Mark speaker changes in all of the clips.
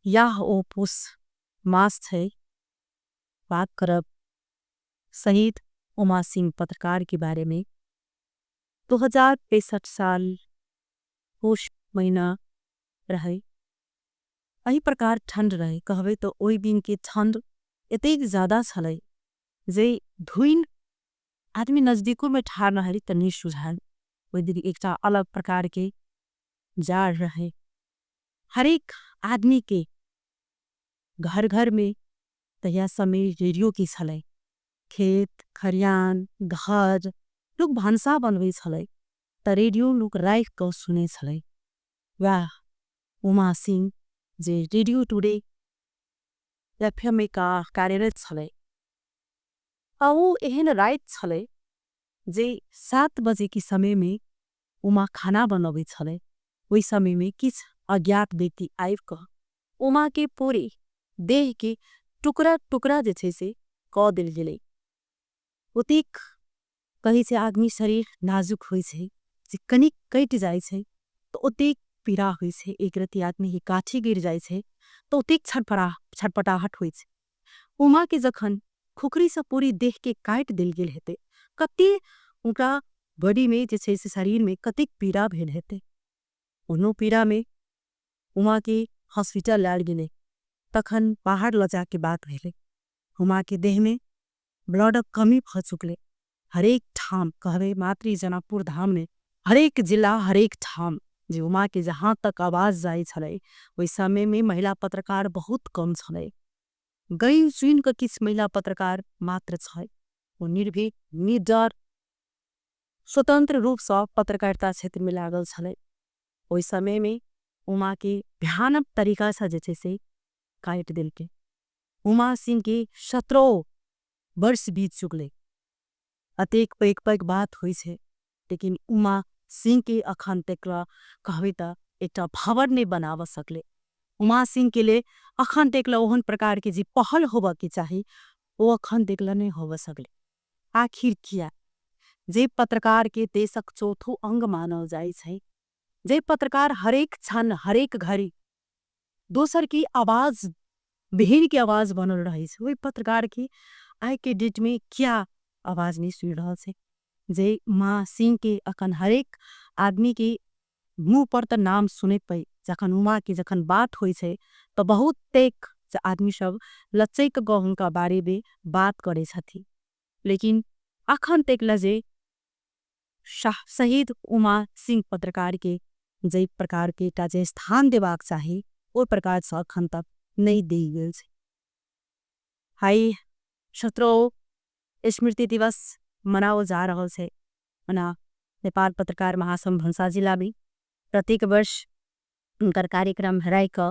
Speaker 1: याह ओ पुस मास है बात करब सहीद उमा सिंग पत्रकार के बारे में 2065 साल पुस महिना रहे। अही प्रकार ठंड रहे कहवे तो ओई दिन के ठंड इतेक ज़्यादा छले जे धुइन आदमी नजदीकों में ठार न हरी तनी शुझाल। ओई दिन एकटा अलग प्रकार के जार रहे हरेक आदमी के घर घर में तया समय रेडियो की छले खेत खरियान घर लुग भन्सा बनवे छले। त रेडियो लुग राइख को सुने छले वह उमा सिंग जे रेडियो टूडे एफ्फेमे का कारेरेट छले अवु एहन राइख छले जे 7 बजे की समय में उमा खाना बनवे छले। वही समय में किछ अग्यात बेती आइव कहा उमा के पूरी देह के टुकरा टुकरा जेचे से कौ दिल गिले उतीक कही से आदमी सरीर नाजुक होईचे जे कनिक कैट जाईचे तो उतीक पिरा होईचे। एक रती आदमी ही काठी गिर जाईचे तो उतीक छटपटाहट होईचे उमा के जखन खुकरी से पूरी देह के कैट दिल गिल हेते कती उनका बड़ी में जेचे से सरीर में कतीक पिरा भेल हेते। उन्हों पिरा में उमा के हॉस्पिटल लाल गिले तखन बाहर लजा के बात भेले उमा के देह में ब्लॉडक कमी भ चुकले। हरेक ठाम कहवे मात्री जनापूर धाम ने हरेक जिला हरेक ठाम जी उमा के जहां तक आवाज जाये छले वैसामे में महिला पत्रकार बहुत कम छले। गईं सुइन का किस महिला पत्रकार मात्र छे वो निर्भी निडर स्वतंत्र रूप सा पत्रकारता क्षेत्र में लागल छले वैसामे में उमा के भ्यानक तरीका सा जेचे से काइट दिल के उमा सिंग के 17 वर्ष बीत चुकले। अतेक पैक पैक बात हुई छे लेकिन उमा सिंग के अखान तेकला कहवेता एकटा भावर नहीं बनावा सकले। उमा सिंग के ले अखान तेकला ओहन प्रकार के जी पहल होबा की चाही वो अखान तेकला नहीं होबा सकले। आखिर किया जे पत्रकार के देशक चोथो अंग मानल जायें जे पत्रकार हरेक छन हरेक घरी दोसर की आवाज बिहीन की आवाज बनल रही है वही पत्रकार की आय के डिट में क्या आवाज नहीं सुन रहा है। जे उमा सिंग के अखान हरेक आदमी के मुझ पर त नाम सुने पई जखान उमा की जखान बात होई छे तो बहुत तेक आदमी शब लच्चेक गो उनका बारे में बात करे छथी। लेकिन अखान तेक लजे सहीद उमा सिंग पत्रकार के जै प्रकार के टाजे स्थान देवाग चाही वो प्रकार सा अखान तक नहीं देई गई छे। हाई शत्रो इश्मिर्ती दिवस मनाओ जा रहो छे मना नेपाल पत्रकार महासंभ भन्सा जिलाबी प्रतीक वर्ष उनकर कार्यक्रम हराई का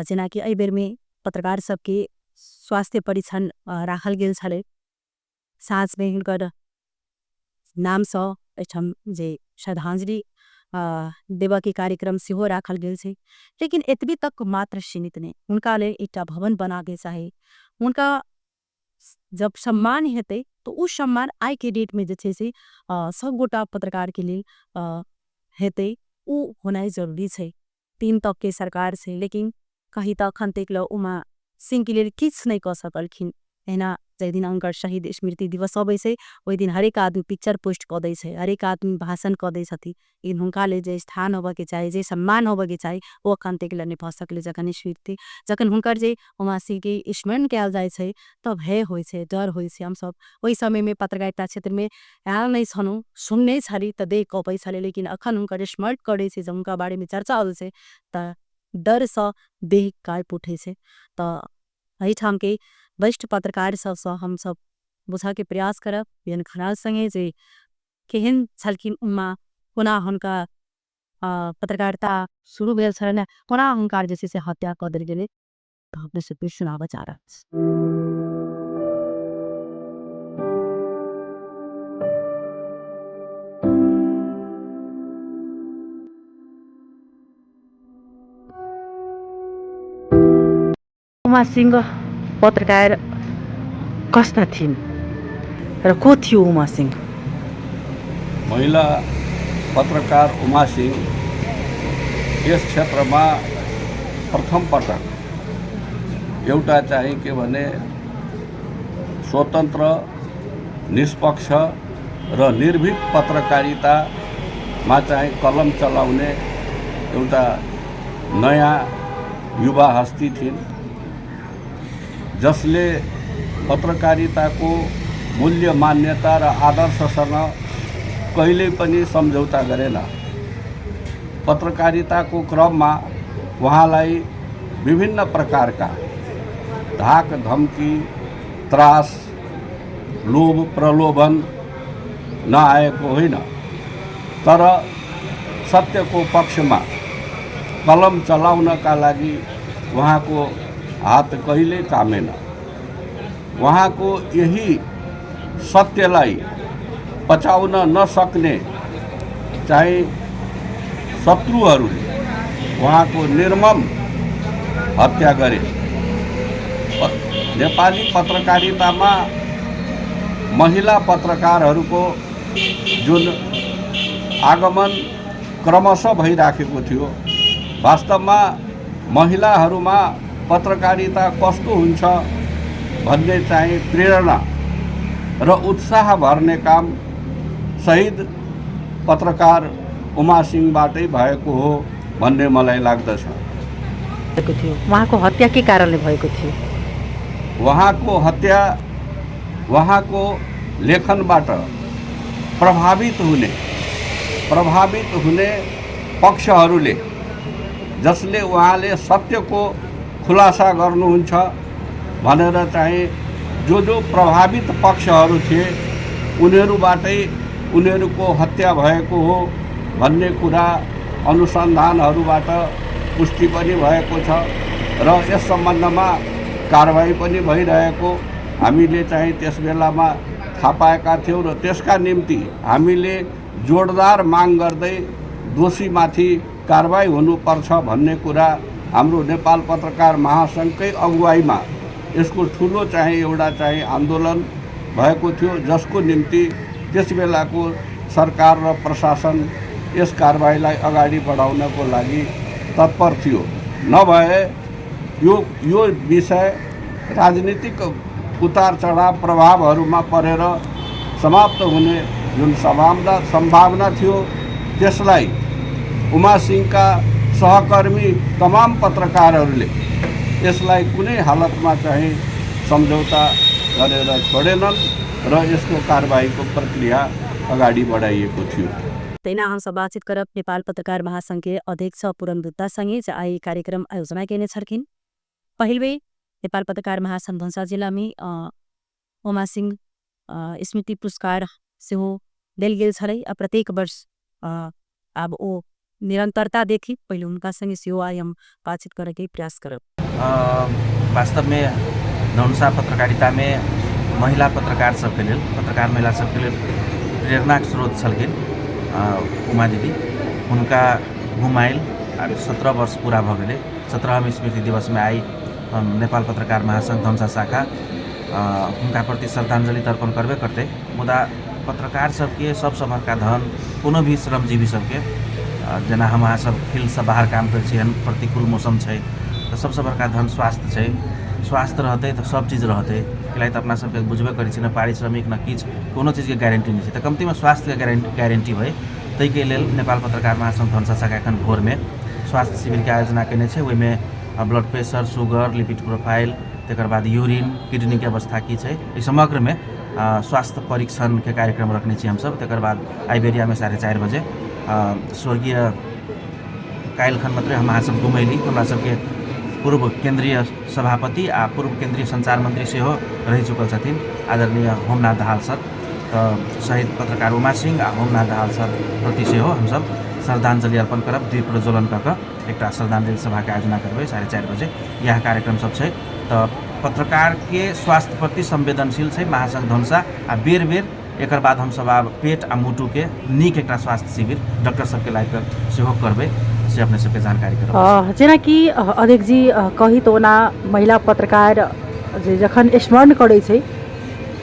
Speaker 1: जना की अइबेर में पत्रकार सबके स्वास्थे परिछन राखल गेल छले। साथ में उनकर नाम सौ जे शधांजरी देवा के कार्यक्रम सिहो राखल गेल छे लेकिन इतवी तक मात्र सीमित नहीं उनका ले एकटा भवन बना गे चाहे। उनका जब सम्मान हेते तो उस सम्मान आय के डेट में जैसे से सब गोटा पत्रकार के लिए हेते उ होना ही जरूरी छे। तीन तक के सरकार से लेकिन कहीं तक खंतेक लो उमा सिंग के लिए किछ नहीं कर सकलखिन एना जै दिन अंकर शहीद स्मृति दिवस होवे छे वही दिन हरेक आदमी पिक्चर पोस्ट कर दे छे हरेक आदमी भाषण कर दे छथी। लेकिन हुनका ले जे स्थान होवे के चाहे जे सम्मान होवे के चाहे वो खंतेक लो नहीं पा सकले जखन स्मृति जखन हुनकर जे उमा सिंह के स्मरण किया जाए छे तब है होई छे डर होई छे। हम सब वही समय में पत्रकारिता क्षेत्र में आयल नहीं छनू सुनने छली त देख कपई छले लेकिन अखन हुनकर स्मरण करे छे जब उनका बारे में चर्चा होई छे त डर सा देह कांप उठे छे। त यही ठाम के वरिष्ठ पत्रकार सब सा हम सब बुझा के प्रयास करब बियन खनाल संगे जे केहन छलखिन उमा पुनः हुनका पत्रकारिता शुरू भेल छलनि पुनः हुनका जे छै से हत्या कऽ देल गेलै तऽ अपने सबके सुनाबऽ जा रहल छी।
Speaker 2: उमा सिंह पत्रकार कस्ता थिइन् र को थियो उमा सिंह?
Speaker 3: महिला पत्रकार उमा सिंह यस क्षेत्रमा प्रथम पटक एउटा चाहिँ के भने स्वतन्त्र, निष्पक्ष र निर्भीक पत्रकारितामा चाहिँ कलम चलाउने एउटा नयाँ युवा हस्ती थिइन्, जसले पत्रकारिताको मूल्य, मान्यता र आदर्शसँग कहिल्यै पनि सम्झौता गरेन। पत्रकारिताको क्रममा उहाँलाई विभिन्न प्रकारका धाक धम्की, त्रास, लोभ प्रलोभन नआएको होइन, तर सत्यको पक्षमा कलम चलाउनका लागि उहाँको हात कहिल्यै कामेन। उहाँको यही सत्यलाई पचाउन नसक्ने चाहिँ शत्रुहरूले उहाँको निर्मम हत्या गरे। नेपाली पत्रकारितामा महिला पत्रकारहरूको जुन आगमन क्रमशः भइराखेको थियो, वास्तवमा महिलाहरूमा पत्रकारिता कस्तो हुन्छ भन्ने चाहिँ प्रेरणा र उत्साह भर्ने काम शहीद पत्रकार उमा सिंहबाटै भएको हो भन्ने मलाई लाग्दछ।
Speaker 2: भएको थियो। उहाँको हत्या के कारणले भएको थियो?
Speaker 3: उहाँको हत्या उहाँको लेखनबाट प्रभावित हुने पक्षहरूले, जसले उहाँले सत्यको खुलासा गर्नुहुन्छ भनेर चाहिँ जो जो प्रभावित पक्षहरू थिए उनीहरूबाटै उनीहरूको हत्या भएको हो भन्ने कुरा अनुसन्धानहरूबाट पुष्टि पनि भएको छ र यस सम्बन्धमा कारवाही पनि भइरहेको हामीले चाहिँ त्यस बेलामा थाहा पाएका थियौँ र त्यसका निम्ति हामीले जोरदार माग गर्दै दोषीमाथि कारवाही हुनुपर्छ भन्ने कुरा हाम्रो नेपाल पत्रकार महासङ्घकै अगुवाईमा यसको ठुलो चाहिँ एउटा चाहिँ आन्दोलन भएको थियो, जसको निम्ति त्यस बेलाको सरकार र प्रशासन यस कारवाहीलाई अगाडि बढाउनको लागि तत्पर थियो। नभए यो यो विषय राजनीतिक उतार चढाव प्रभावहरूमा परेर समाप्त हुने जुन सम्भावना सम्भावना थियो, त्यसलाई उमा सिंहका सहकर्मी तमाम पत्रकारहरूले यसलाई कुनै हालतमा चाहिँ सम्झौता गरेर छोडेनन् र यसको कारबाहीको प्रक्रिया अगाडि बढाइएको थियो।
Speaker 1: तहिना हमसब बातचीत करब नेपाल पत्रकार महासंघ के अध्यक्ष पूरन गुप्ता संगे, जे आइ कार्यक्रम आयोजना केने छलखिन। पहिल बेर नेपाल पत्रकार महासंघ धनुषा जिलामे उमा सिंह स्मृति पुरस्कार सेहो देल गेल छलै आ प्रत्येक वर्ष आब ओ निरन्तरता देखी पहिले हुनका संगे सेहो आइ हम बातचीत करैके प्रयास करब।
Speaker 4: वास्तवमे धनुषा पत्रकारितामे महिला पत्रकार सबके लेल, पत्रकार महिला सबके लेल प्रेरणाक स्रोत छलखिन उमा दीदी। हुनका गुमायल आब 17 वर्ष पूरा भऽ गेलै। 17वीं स्मृति दिवसमे आइ हम नेपाल पत्रकार महासङ्घ धनुषा शाखा हुनका प्रति श्रद्धाञ्जलि तर्पण करबे करतै, मुदा पत्रकार सबके सबसँ बड़का धन कोनो भी श्रमजीवी सबके, जेना हम अहाँ सब फील्डसँ बाहर काम करै छी, एहन प्रतिकूल मौसम छै, तऽ सबसँ बड़का धन स्वास्थ्य छै। स्वास्थ्य रहतै तऽ सब चीज रहतै। कैला तऽ अपना सबके बुझबे करै छी, ने पारिश्रमिक ने किछु, कोनो चीजके गारंटी नहि छै, तऽ कमतीमे स्वास्थ्यके गारंटी होइ, ताहिके लेल नेपाल पत्रकार महासङ्घ धनुषा शाखा एखन भोरमे स्वास्थ्य शिविरके आयोजना कयने छै। ओहिमे blood pressure, sugar, lipid profile, तकर बाद यूरिन, किडनीके अवस्था की छै, एहि समग्रमे स्वास्थ्य परीक्षणके कार्यक्रम रखने छी हमसब। तकर बाद आइबेरियामे 4:30 बजे स्वर्गीय काल्हिखन मात्रै हम अहाँ सब घुमैली, हमरा सबके पूर्व केन्द्रीय सभापति आ पूर्व केन्द्रीय संचार मन्त्री सेहो रहि चुकल छथिन आदरणीय होमनाथ दाहाल सर, तऽ शहीद पत्रकार उमा सिंह आ होमनाथ दाहाल सर प्रति सेहो हमसब श्रद्धाञ्जलि अर्पण करब। दीप प्रज्वलन कऽ कऽ एकटा श्रद्धाञ्जलि सभाके आयोजना करबै 4:30 बजे। इएह कार्यक्रम सब छै। तऽ पत्रकारके स्वास्थ्य प्रति संवेदनशील छै महासङ्घ धनुषा आ बेर बेर एकर बाद हमसब आब पेट आ मुटुके नीक एकटा स्वास्थ्य शिविर डॉक्टर सबके लाबि कऽ सेहो करबै, से अपने सबके जानकारी करब।
Speaker 2: जेनाकि अध्यक्षजी कही तऽ ओना महिला पत्रकार जे जखन स्मरण करै छै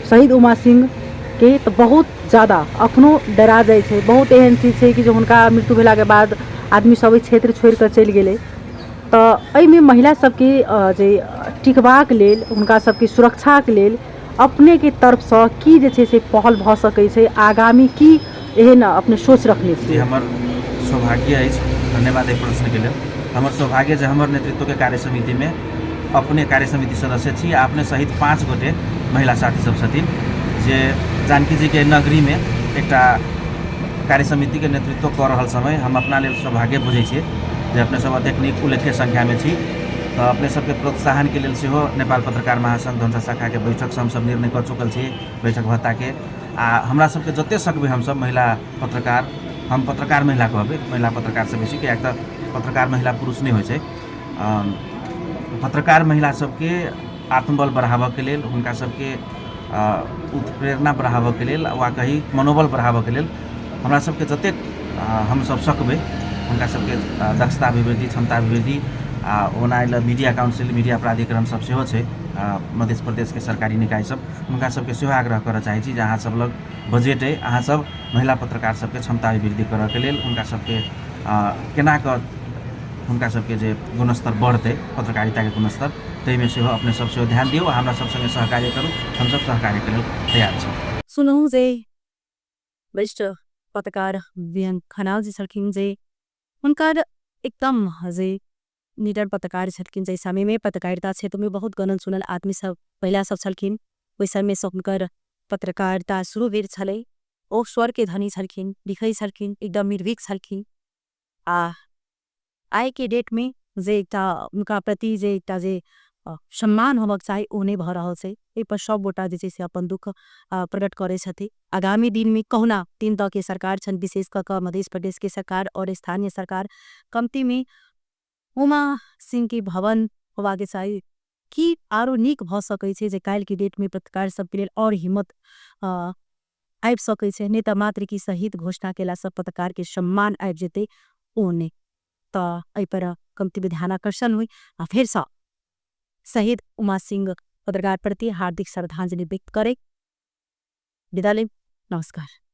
Speaker 2: शहीद उमा सिंहके तऽ बहुत ज्यादा अखनो डरा जाइ छै। बहुत एहन चीज छै कि जे हुनका मृत्यु भेलाके बाद आदमी सब एहि क्षेत्र छोड़ि कऽ चलि गेलै, तऽ एहिमे महिला सबके जे टिकबाक लेल, हुनका सबके सुरक्षाके लेल अपनेके तरफसँ की जे छै से पहल भऽ सकै छै आगामी, की एहन अपने सोच रखने
Speaker 4: जी
Speaker 2: छियै?
Speaker 4: हमर सौभाग्य अछि, धन्यवाद एहि प्रश्नके लेल। हमर सौभाग्य जे हमर नेतृत्वके कार्य समितिमे अपने कार्य समिति सदस्य छी आ अपने सहित 5 गोटे महिला साथी सब छथिन जे जानकी जीके नगरीमे एकटा कार्य समितिके नेतृत्व कऽ रहल समय हम अपना लेल सौभाग्य बुझै छियै जे अपने सब एतेक नीक उल्लेख्य संख्यामे छी। तऽ अपने सबके प्रोत्साहनके लेल सेहो नेपाल पत्रकार महासङ्घ धनुषा शाखाके बैठकसँ हमसब निर्णय कऽ चुकल छी बैठक भत्ताके। आ हमरा सबके जते सकबै हमसब महिला पत्रकार, हम पत्रकार महिला कहबै, महिला पत्रकारसँ बेसी, किएक तऽ पत्रकार महिला पुरुष नहि होइ छै। पत्रकार महिला सबके आत्मबल बढ़ाबऽके लेल, हुनका सबके उत्प्रेरणा बढ़ाबऽके लेल वा कही मनोबल बढ़ाबऽके लेल हमरा सबके जतेक हमसब सकबै हुनका सबके दक्षता अभिवृद्धि, क्षमता अभिवृद्धि। आ ओना एहि लए मीडिया काउन्सिल, मीडिया प्राधिकरण सब सेहो छै, मध्य प्रदेशके सरकारी निकाय सब, हुनका सबके सेहो आग्रह करऽ चाहै छी जे अहाँ सब लग बजट अइ, अहाँ सब महिला पत्रकार सबके क्षमता अभिवृद्धि करऽके लेल हुनका सबके केना कऽ हुनका सबके जे गुणस्तर बढ़तै, पत्रकारिताके गुणस्तर, ताहिमे सेहो अपने सब सेहो ध्यान दियौ आ हमरा सब सङ्गे सहकार्य करू। हमसब सहकार्यके लेल तैयार छी।
Speaker 1: सुनलहुँ जे वरिष्ठ पत्रकार बी.एन. खनाल जी छलखिन जे हुनकर एकदम जे निडर पत्रकार छलखिन, जाहि समयमे पत्रकारिता क्षेत्रमे बहुत गनल चुनल आदमी सब महिला सब छलखिन, ओहि समयसँ हुनकर पत्रकारिता शुरू भेल छलै। ओ स्वरके धनी छलखिन, लिखै छलखिन, एकदम निर्भीक छलखिन। आ आइके डेटमे जे एकटा हुनका प्रति जे एकटा जे सम्मान होबक चाही ओ नहि भऽ रहल छै। एहिपर सब गोटा जे छै से अपन दुःख प्रकट करै छथि। आगामी दिनमे कहुना 3 तहके सरकार छनि, विशेष कऽ कऽ मध्य प्रदेशके सरकार और स्थानीय सरकार, कम्तीमे उमा सिंहके भवन होबाके चाही कि आरो नीक भऽ सकै छै जे काल्हिके डेटमे पत्रकार सबके लेल आओर हिम्मत आबि सकै छै। नहि तऽ मात्र कि शहीद घोषणा केलासँ पत्रकारके सम्मान आबि जेतै ओ नहि। तऽ एहिपर कम्तीमे ध्यानाकर्षण होइ आ फेरसँ शहीद उमा सिंह पत्रकार प्रति हार्दिक श्रद्धांजलि व्यक्त करै विदा लेब। नमस्कार।